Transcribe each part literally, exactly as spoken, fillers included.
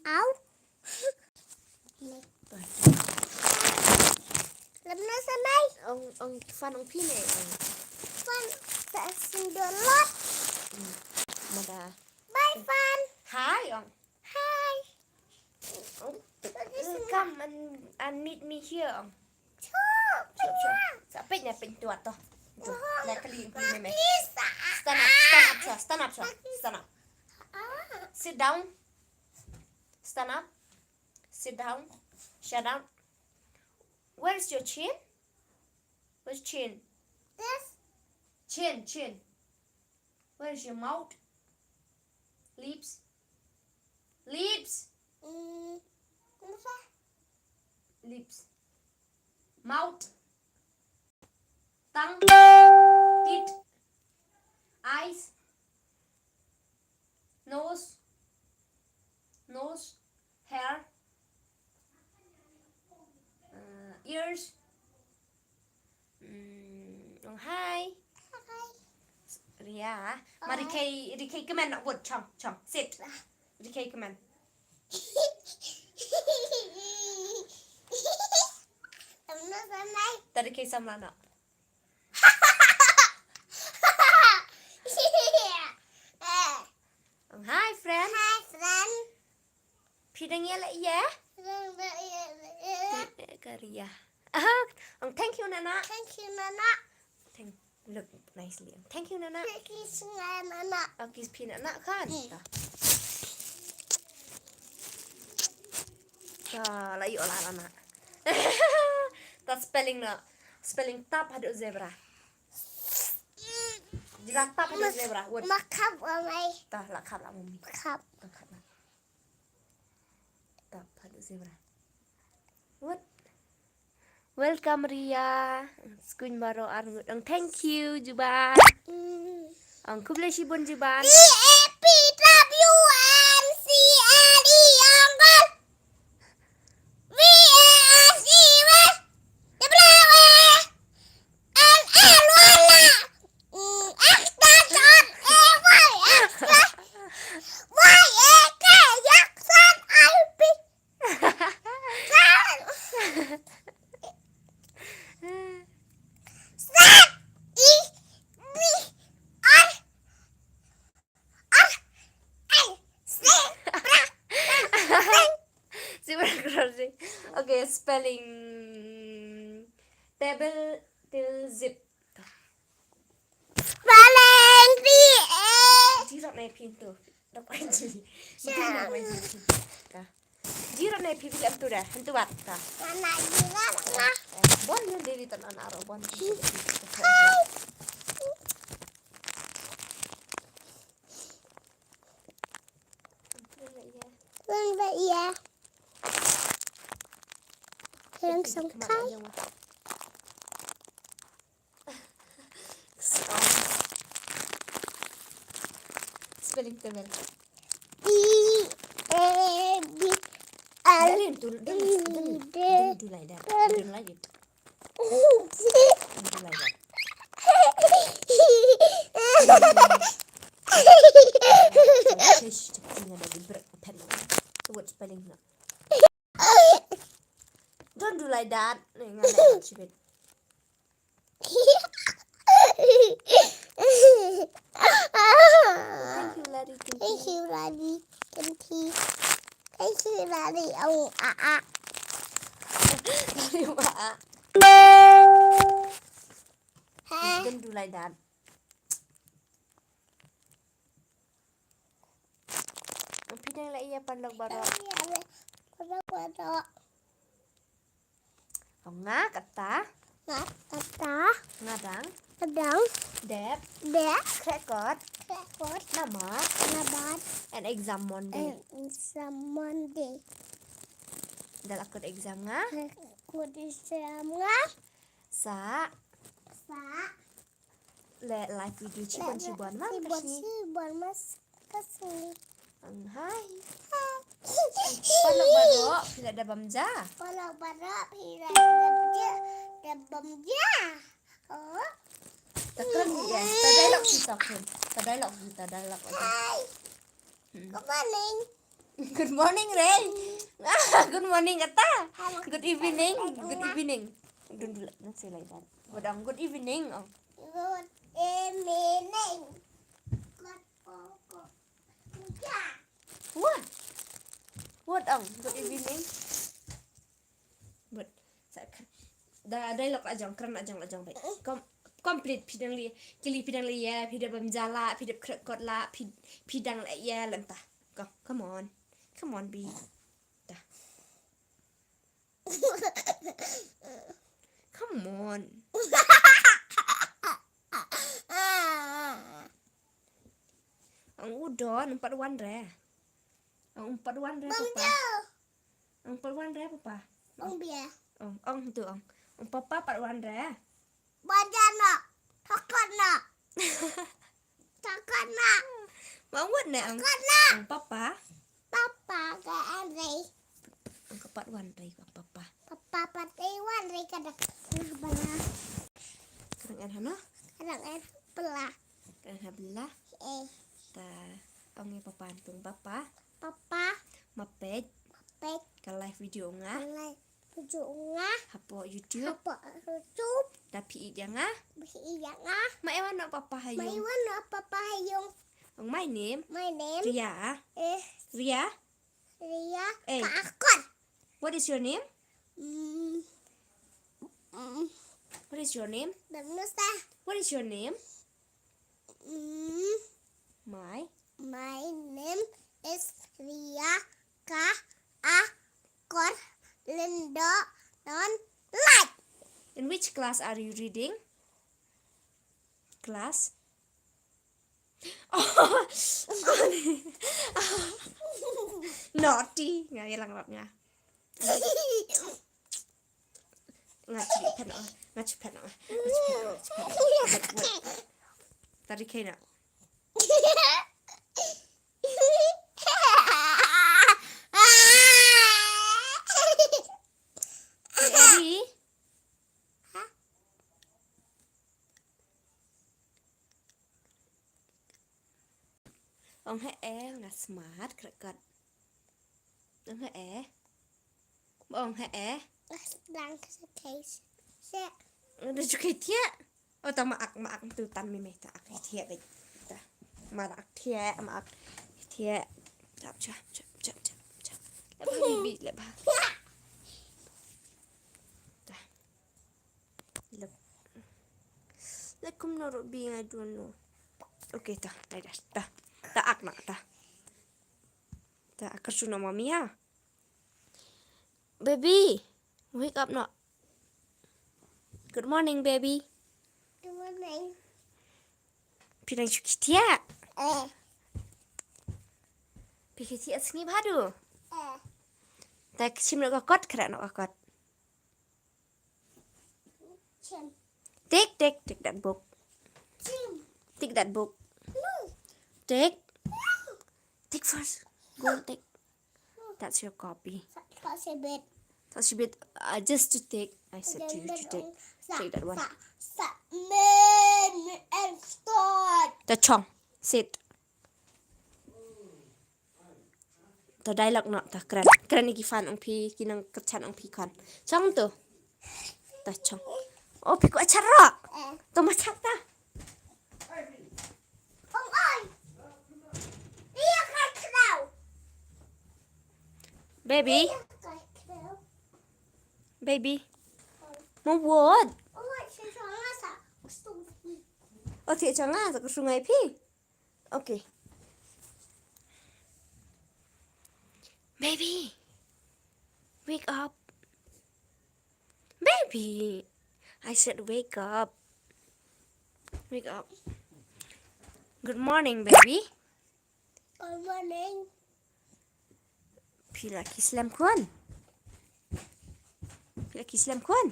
Au. Lam na samai. Ong, ong, fan ong phi ne, ong. Fan, sa sindor lot. Hmm. Mada. Bye, fan. Hi, ong. Hi. Ong. Come and, and meet me here, ong. Chup, chup, chup. Sa peit ne, peit tuat to. Tu, na kali ong phi ne me. Stand up, stand up, sir. Stand up, sir. Stand up. Sit down. Stand up. Sit down. Shut down. Where's your chin? Where's chin? This. Chin, chin. Where's your mouth? Lips. Lips. Mm, kenapa? Lips. Mouth. Tongue. Teeth. Eyes. Nose. Nose. Hair. Uh, ears. Mm, ong hi. Hi. Ria. Ma ri kei, ri kei kmen na wut chong, chong. Sit. Ri kei kmen. Ta ri kei samla na. Hi, friend. Hi, friend. Phi dang ïa la ïa? Dang ïa la ïa. Ka Ria. Ah, thank you, Nana. Thank you, Nana. Thank, look nicely. Thank you, Nana. Thank you, Nana. Oh, kiss phi Nana kan? Hmm. Ta. Ta, la ïoh la Nana. Ta spelling na. Spelling tap haduh zebra. Jila tap haduh zebra. Wut. Ma khap wa mai. Ta, la khap la mummy. Khap. La khap la. Tap haduh zebra. Wut. Welcome, Ria. Skuin baroh arngut. Ang thank you, Juban. Mm. Ang khublei shibun, Juban. V A P W N C L E, uncle. V A S E, west. W A N L, wala. Mm, X, dot, dot, A, Y, X, Y, A, K, X, dot, I, P. Zebra crossing. Okay, spelling. Table till zip. Spelling T A. Jirot na phi tu. Dok aji. Dok aji. Ka. Jirot na phi bilam tu dah. Hentu wat ka. Mana jirot na? Bon ni diri tan ana ro bon. Hai. Wan ba iya. Yang sangkai. Spelling table. E A B L. Don't do, don't, don't, don't do like that. I don't like it. Don't do like that. Don't do like that. Nga leh shibit. Thank you, Larry. Thank you, Larry. Thank you. Thank you, Larry. Oh, ah, ah. Larry, ah, ah. Don't do like that. Phi dang leh ïa paralok baroh. Paralok baroh. Nga kata. Nga kata. Nga dang. Nga dang. Dep. Dep. Khreh kot. Khreh kot. Namar. Namar. An exam Monday. An exam Monday. Da la kut exam nga. Kut exam nga. Sa. Sa. Leh live video shibun shibun ma ka sngi. Shibun ma ka sngi. Ang hai. Paralok baroh phi la da bam ja. Paralok baroh phi la da bam ja. Da bam ja. Oh. Ta kren ïa. Ta dialogue kita kren. Ta dialogue kita, dialogue. Hi. Hmm. Good morning. Good morning, Ray. Good morning, kata. Good evening. Good evening. Don't do like, don't say like that. Good, um, good evening. Oh. Good evening. Good, oh, oh. Yeah. What? What, um, good evening? But sa ka-, da, dialogue la jong, kren la jong, la jong beit. Kom-, complete, phi dang leh, kili phi dang leh ïa, phi dang bam ja la, phi dang khreh kot la, phi, phi dang leh ïa lynta. Go, come on. Come on, B. Da. Come on. Ong u don, um pat wan re. Ong um pat wan re, papa. Ong pat wan re, papa. Ong bia. Ong, ong tu, ong. Ong papa pat wan re. Wan ja na. Thokot na. Thokot na. Ma ong wat ne, ong. Thokot na. Ong papa. Papa ka an re. Ong ka pat wan re, ong papa. Papa pat re wan re ka dak. Nah bala. Ka dang en hano? Ka dang en bala. Ka dang en bala. Eh. Ta ong ïa papa, ong papa. Papa. Ma peit. Ma peit. Ka live video nga. Ka live video nga. Hapoh YouTube. Hapoh YouTube. Da phi ïeit ïa nga. Phi ïeit ïa nga. Ma ïa wan noh papa ha ïung. Ma ïa wan noh papa ha ïung. Ong my name. My name. Ria. Eh. Ria. Ria. Eh. Ka akor. What is your name? Mm. Mm. What is your name? Danusa. What is your name? Mm. My. My name is Ria Ka Akor Lindo Non Light. In which class are you reading? Class? Oh. Naughty. Nga ïalang rap nga. Nga chi phet noh, nga chi phet noh, nga chi phet noh, nga chi phet noh. Wait, wait. Tari kaina. Hey, Eddie. Ong he eh, nga smart, kret kat. Ong he eh. Ong he eh. Dang sa case. Se. Ada juga dia. Oh, ta ma ak, ma ak tu tan mi me ta ak dia be. Ta. Ma ak dia, ma ak dia. Chap, chap, chap, chap, chap, chap. Leba bibi, leba. Ta. Lep. Lep kumno ruh bi, I don't know. Okay, ta, ta, ta. Ta ak na, ta. Ta ak, kyrsu noh mommy ha. Baby, wake up noh. Good morning, baby. Good morning. Phi dang shu khie thiah? Eh. Phi khie thiah sngi bha du? Eh. Ta shim noh ka kot, khreh noh ka kot. Shim. Take, take, take that book. Shim. Take that book. No. Take. No. Take first. Go take. That's your copy. Sa-, sa-, sibit. Sa-, sibit. Uh, just to take. I said to you to take. Take that one. Sa-, sa-, men and start. Ta chong. Sit. Ta dialogue noh, ta kren. Kren ïa ki fan ong phi, ki nang kyrchan ong phi khun. Chong tu. Ta chong. Oh, phi kwah chat ruh. To ma chat ta. Baby. Baby. Ma wad. Oh, thiah chong nga, sa ka sungai phi. Okay. Baby. Wake up. Baby. I said wake up. Wake up. Good morning, baby. Good morning. Phi la khie slem khun. Phi la khie slem khun.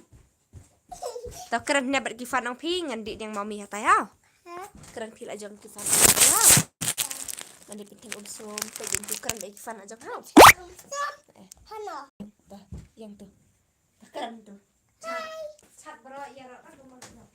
To kren hangne bad ki fan ong phi, ngan dih dieng mommy hatai ha. Ha? Kren phi la jong ki fan ong phi ha. Ngan dih pyntheng um sum, peit ïa tu kren bad ki fan la jong ha. Um sum? Eh. Hano? To, ïa tu. To kren tu. Chat. Chat bro, ïa ro ka tu mo. Hi.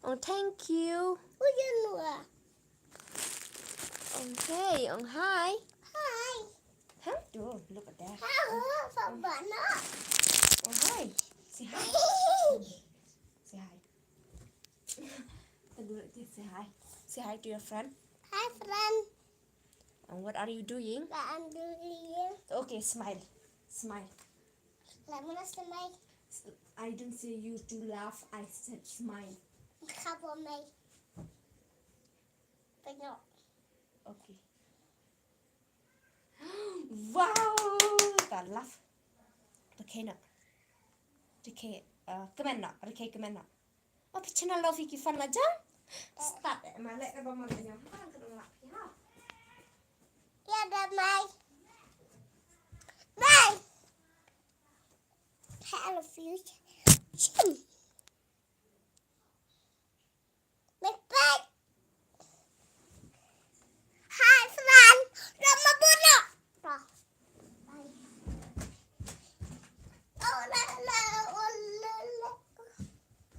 Ong thank you. Ong hi. Ong hi. Hi. Huh? Duh, look at that. Hi, Papa, no. Ong hi. Say hi. Say hi. Say hi. Say hi to your friend. Hi, friend. And what are you doing? What I'm doing? Okay, smile. Smile. Let me smile. I didn't say you to laugh. I said smile. Cover me. But no. Okay. Wow! Ka laugh. Okay, no. Okay, uh, comment no. Okay, comment no. Wat channel lo fi ki fan la jam. Start eh, ma leh ka ba ma leh jam. Ha, ka dong la fi ha. Ya da mai. Mai. Hello future. Chin. Big big. Hi friend. Lama bono. Oh la la, oh la la.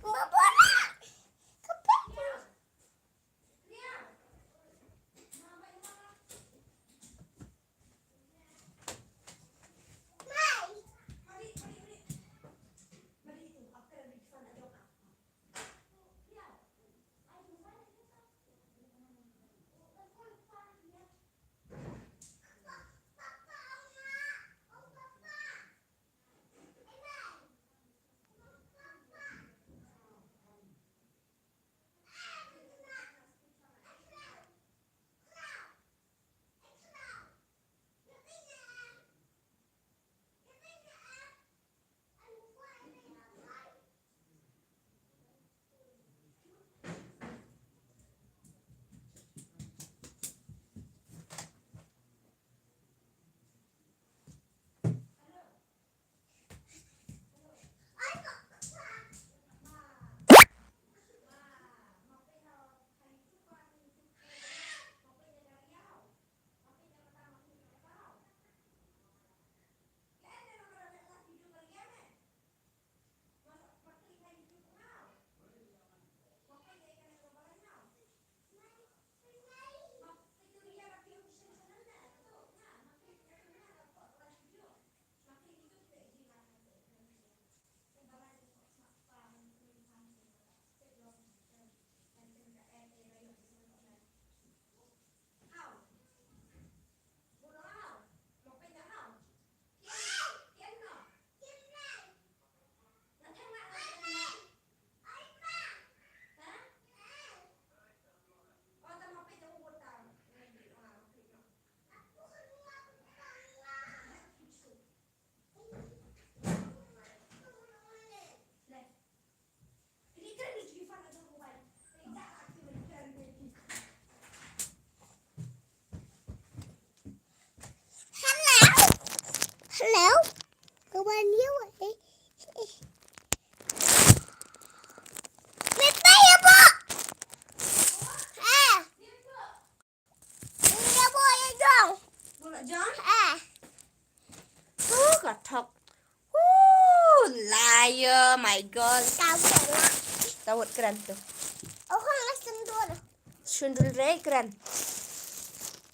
Mabona. Kapek. Hello. Hello. Kawan you. Eh, eh. Bye bye, Abu. Ah. Ïa bo ïa jong. Bo la jong? Eh. Oh, ka thok. Oh, liar, my girl. Tawet na. Tawet kren tu. Oh, kong la sendul. Sendul re kren.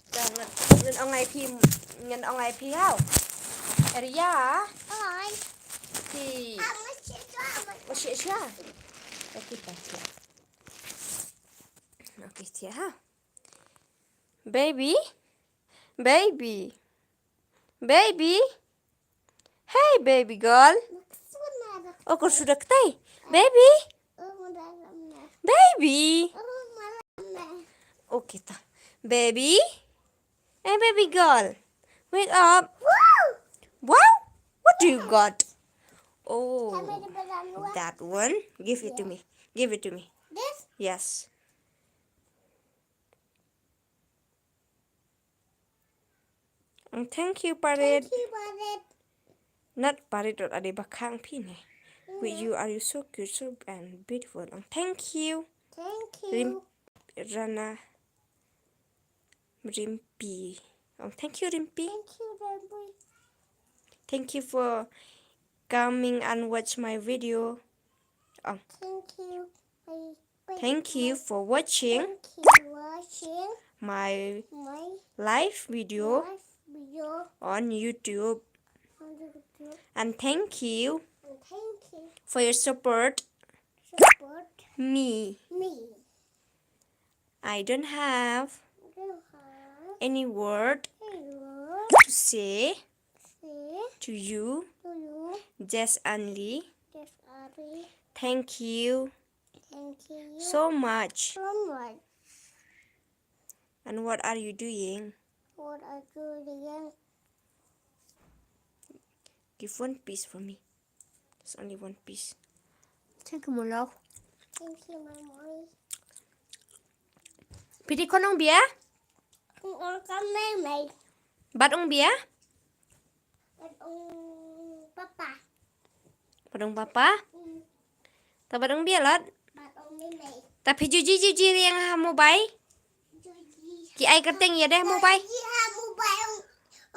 Ngan, ngan ong ai phi, ngan ong ai phi hau. Area. Oi. Phi. Ama shisha. Oh, shisha. Okay, ta. Okay, ta ha. Baby, baby, baby. Hey, baby girl. Oh, kor sudah ketai. Baby. Baby. Oh, kita. Baby. Hey, baby girl. Wake up. Wow. What do you got? Oh, that one. Give it to me. Give it to me. This? Yes. And thank you, Parrot. Thank you, Parrot. Not Parrot, or Ade Bakang Pine. With you are you so cute, so and beautiful. And thank you. Thank you. Rim-, Rana Rimpi. And thank you, Rimpi. Thank you, Rimpi. Thank you for coming and watch my video. Oh. Thank you. Bye. Thank you for watching Thank you for watching my my live video live video on YouTube. On YouTube. And thank you And thank you for your support. Support Me. Me. I don't have I don't have any word any word to say say to you. To you. Just only. Just only. Thank you. Thank you. So much. So much. And what are you doing? What are you doing? Give one piece for me. There's only one piece. Thank you, my love. Thank you, my mommy. Phi dei khun ong bia? Ong ka mei mei. Bad ong bia? Bad ong papa. Bad ong papa? Hmm. Ta bad ong bia lad? Bad ong mei mei. Ta phi ju ji ju ji ïa nga ha mobile? Ju ji. Ki ai kyrteng ïa de ha mobile? Ju ji ha mobile ong,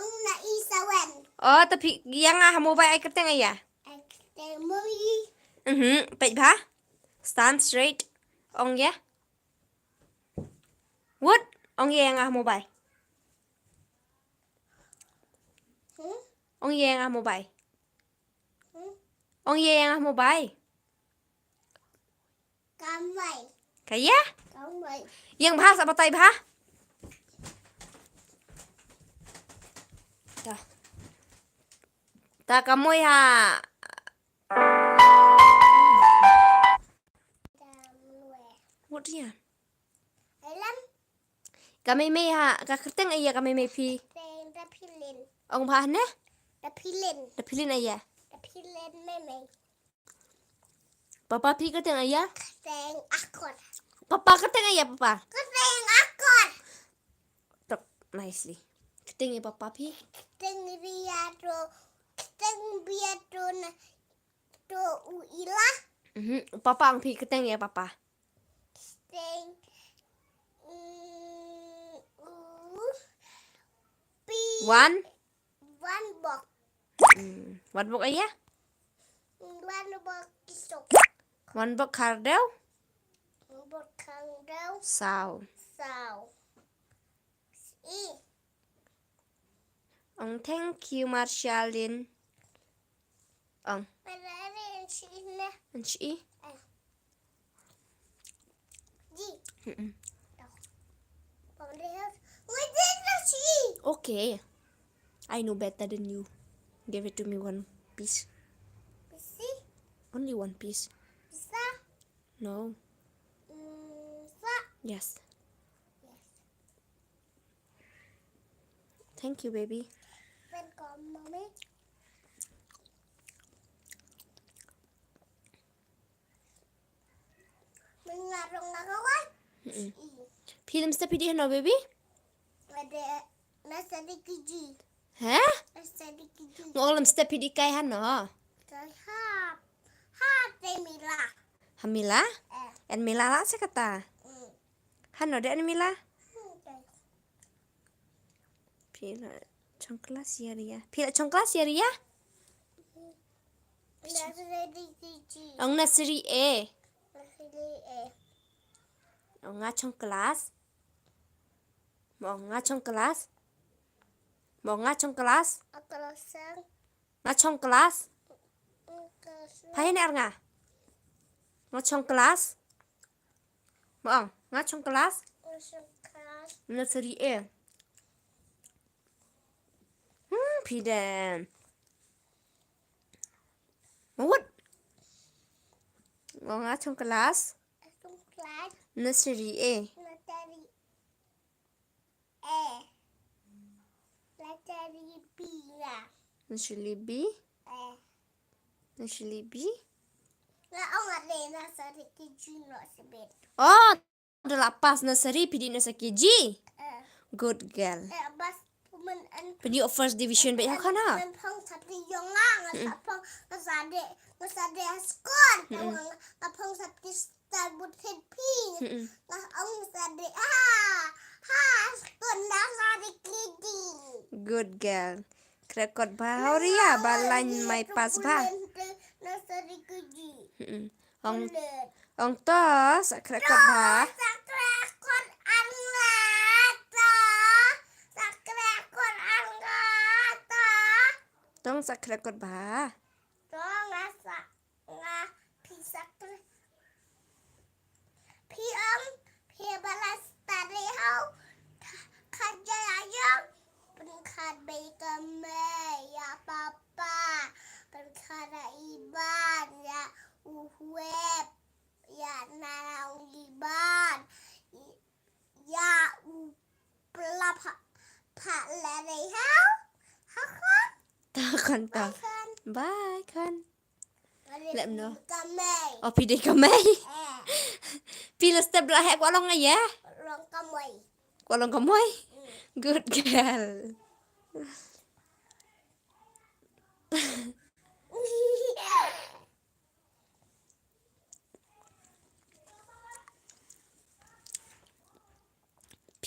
ong na i sawan. Oh, ta phi ïa nga ha mobile ai kyrteng ïa? Ai kyrteng mei. Mhm, peit bha. Stand straight. Ong ïa. Wut, ong ïa nga ha mobile. Hmm? Ong ïa nga ha mobile. Hmm? Ong ïa nga ha mobile. Kamai. Ka ïa? Kamai. Ïeng bha sa batai bha. Ta. Ta kamoi ha. Kamai. What ïa? Alam. Ka mei mei ha, ka kyrteng ïa ka mei mei phi? Kyrteng da philin. Ong bha ne? Da philin. Da philin ïa? Da philin mei mei. Papa phi kyrteng ïa? Kyrteng Akor. Papa kyrteng ïa papa? Kyrteng Akor. Talk nicely. Kyrteng ïa papa phi? Kyrteng bia to. Kyrteng bia to na. To u ila. Mhm. Papa ong phi kyrteng ïa papa? Kyrteng, mm, u pi. Wan? Wan bok. Mm. Wan bok ïa? Wan bok kisok. Wan bok khardew? Wan bok khardew. Saw. Saw. I. Ong thank you, Marshallin. Ong. An shi. Ji. Mm-mm. Okay. I know better than you. Give it to me one piece. Only one piece. No. Yes. Thank you, baby. Welcome, mommy. Mengarung na kawan. Mm-mm. Phi lem step phi dei hano, baby? Ada nursery K G. Hah? Nursery K G. Ngo lem step phi dei kai hano? Kai ha. Ha te mila. Ha mila? Eh. En mila la se kata. Mm. Hano de en mila? Mm, kai. Phi la chong klas ïa Ria. Phi la chong klas ïa Ria? Nursery K G. Ong nursery A. Nursery A. Ong nga chong klas. Mo nga chong klas. Mo nga chong klas. Aklasang. Nga chong klas. Nga chong. Phai ne ar nga. Nga chong klas. Mo ong nga chong klas. Nga chong klas. Nursery A. Hmm, phi den. Mo wut. Mo nga chong klas. Nga chong klas. Nursery A. Nursery A. Nursery B ya. Nursery B? Eh. Nursery B? Nga ong ade nursery K G no sebet. Oh, da la pass nursery phi dei nursery K G. Eh. Good girl. Eh, bas pumen an. Phi dei first division bad ha khana. An phong sap di yong nga, nga sap phong, nga sade, nga sade skon. Nga phong sap di Star but phi. Mm-mm. Nga ong sa de. Ha. Ha. Skun da sa de kidi. Good girl. Krekot bha Ria ba line mai pass bha. Na sa de kidi. Mm-mm. Ong. Ong to, sa khreh kot bha. To, sa khreh kot an nga to. Sa khreh kot an nga to. Tong sa khreh kot bha. To nga sa nga phi sa khreh. Phi ong phi ba la study hau. Kha ja ya yong. Pynkhot bei ka mei ya papa. Pynkhot da i ban ya u hwep. Ya na ong i ban. Ya u pla pha pha le rei hau. Ha khon. Ta khon ta. Bye khon. Bye khon. Lem no. Ka mei. Oh, phi dei ka mei. Eh. Phi la step la he kwah long ai ya. Long ka mei. Kwah long ka mei. Mm. Good girl.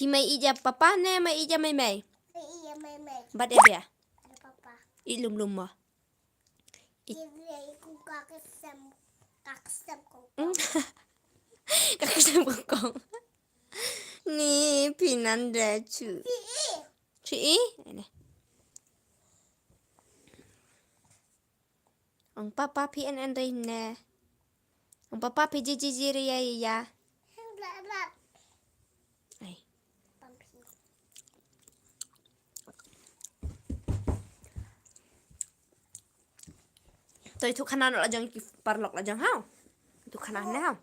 Phi mei ïeit ïa papa ne mei ïeit ïa mei mei? Mei ïeit ïa mei mei. Bad ïa phi? Ïa papa. Ïeit lum lum mo. Ïeit. Ïeit ïa ku ka ksem, ka ksem kong kong. Hmm? Ka ksem kong kong. Ni phi nan de chu. Phi i. Chu i? Ene. Ong papa phi en en rei ne. Ong papa phi ji ji ji rei ya ya. Ai. Toi thu khana no la jong ki parlok la jong hau. Thu khana ne hau.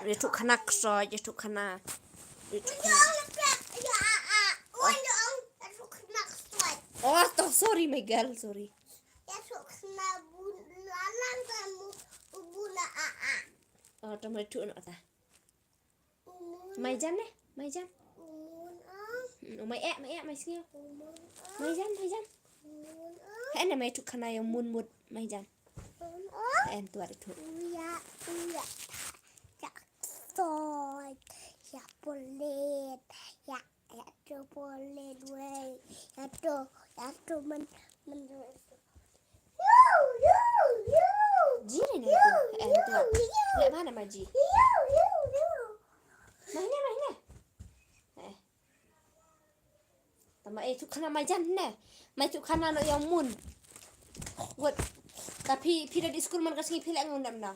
Ïathuh khana ksoi, ïathuh khana. Ïathuh khana. Oh, to, sorry, my girl, sorry. Oh, to, mai thuh noh ta. Mai jan ne, mai jan. Mm, oh, mai eh, mai eh, mai sngew. Mai jan, mai jan. Hei, ne mai thuh khana ïa u mun mut, mai jan. Hei, tuat ïathuh. Uya, uya. Ya, soi. Ya, polet. Ya, ya, to polet wei. Ya, to, ya, to men, men. Ji re ne tu. Eh, tuat. Leh mana ma ji. Mai ne, mai ne. Eh. Tama eh, thuh khana mai jan ne. Mai thuh khana noh ïa u mun. Wat. Ta phi, phi da dei skul man ka sngi phi leh ngan dam na.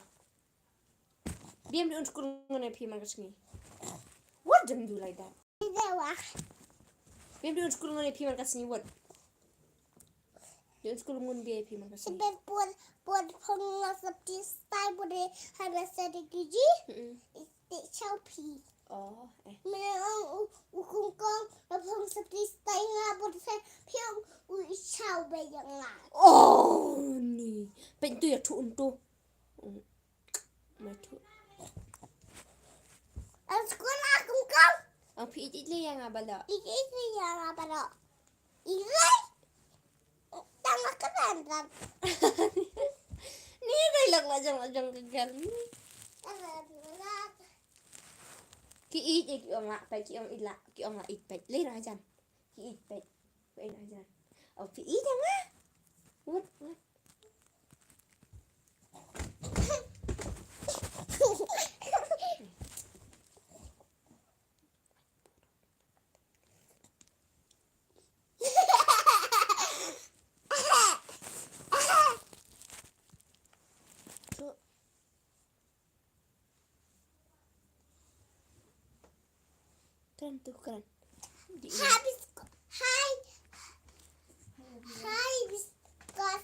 Bym dei un skul ngan phi man ka sngi. What dem do like that? Bym dei un skul ngan phi man ka sngi wat. Dei un skul ngan phi man ka sngi. Sibet pun, pun pung nga sap ti stai pun de hana sa de kiji. Mm-mm. Te chau phi. Oh, eh. Me ong u, u kong kong, la phong sa pli stai nga bot sa phi ong u i chau be ya nga. Oh, ni. Pen tu ya tu un tu. Mm. Ma tu. Ang skul a kong kong. Ang phi ijit le ya nga bala. Ijit le ya nga bala. Ilai. Tang ka dan dan. Ni dai lak lajang lajang ka gal ni. Ki ïeit, eh, ki ong ah peit, ki ong ila, ki ong ah ïeit peit. Lei rang jan. Ki ïeit peit. Peit rang jan. Oh, ki ïeit nga. Wut, wut. Kren tu, kren. Hi, bis-, hi. Hi, biscuit.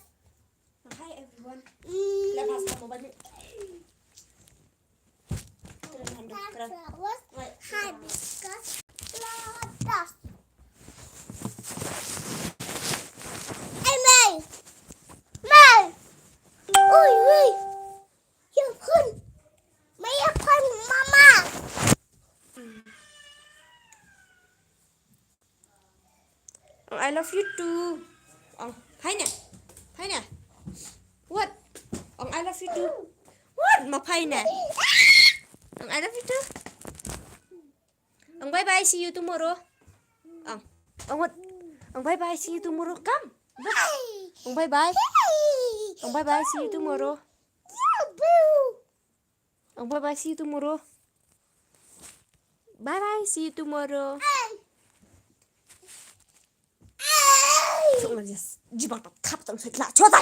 Hi, everyone. Mm. Lepas kamu balik. Kren, kren, kren. Flowers. Wait. Hi, biscuit. Flowers. Hey, May. May. Ui, ui. Ïa pun. Ma ïa pun mama. Ong, "I love you too." Ong, "Phai ne? Phai ne? What?" Ong, "I love you too." What? Ma phai ne? Ong, "I love you too." Ong, "Bye bye, see you tomorrow." Ong, ong, what? Ong, "Bye bye, see you tomorrow." Come. Ong, "Bye bye." Ong, "Bye bye, see you tomorrow." Bye bye, see you tomorrow. Bye bye, see you tomorrow. Jibang thap tang sut la chotai.